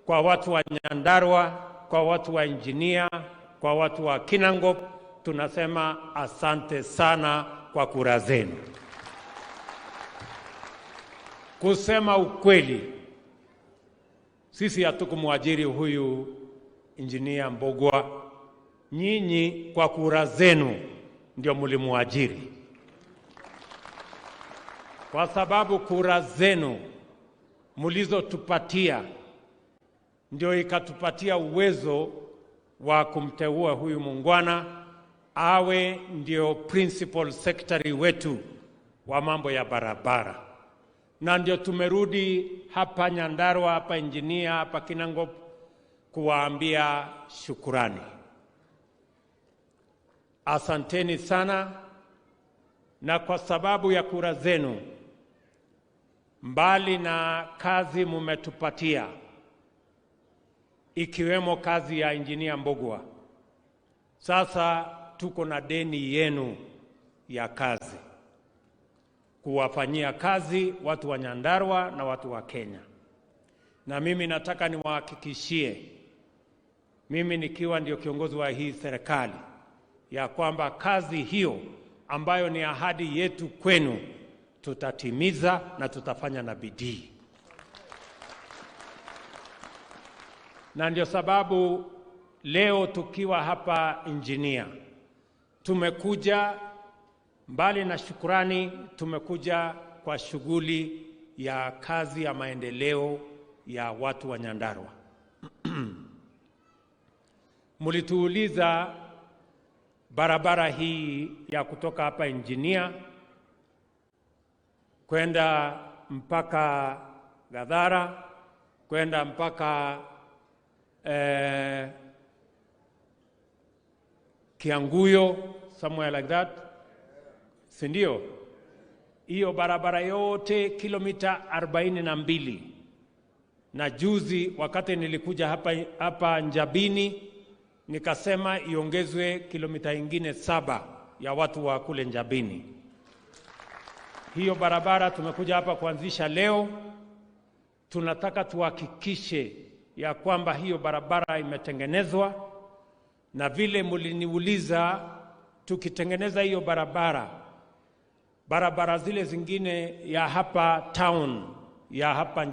Kwa watu wa Nyandarua, kwa watu wa Engineer, kwa watu wa Kinangop, tunasema asante sana kwa kura zenu. Kusema ukweli, sisi hatukumwajiri huyu Injinia Mbugua. Nyinyi kwa kura zenu ndio mlimuajiri, kwa sababu kura zenu mlizotupatia ndio ikatupatia uwezo wa kumteua huyu muungwana awe ndio principal secretary wetu wa mambo ya barabara, na ndio tumerudi hapa Nyandarua, hapa Engineer, hapa Kinangop kuwaambia shukurani. Asanteni sana, na kwa sababu ya kura zenu, mbali na kazi mumetupatia ikiwemo kazi ya Injinia Mbugua, sasa tuko na deni yenu ya kazi, kuwafanyia kazi watu wa Nyandarua na watu wa Kenya. Na mimi nataka niwahakikishie, mimi nikiwa ndio kiongozi wa hii serikali, ya kwamba kazi hiyo ambayo ni ahadi yetu kwenu tutatimiza na tutafanya na bidii. Na ndio sababu leo tukiwa hapa Engineer, tumekuja mbali na shukurani, tumekuja kwa shughuli ya kazi ya maendeleo ya watu wa Nyandarua. Mlituuliza barabara hii ya kutoka hapa Engineer kwenda mpaka Gathara, kwenda mpaka Kianguyo, somewhere like that, si ndio? Hiyo barabara yote kilomita 42. Na juzi wakati nilikuja hapa Njabini nikasema iongezwe kilomita ingine 7 ya watu wa kule Njabini. Hiyo barabara tumekuja hapa kuanzisha leo. Tunataka tuhakikishe ya kwamba hiyo barabara imetengenezwa, na vile mliniuliza tukitengeneza hiyo barabara, barabara zile zingine ya hapa town, ya hapa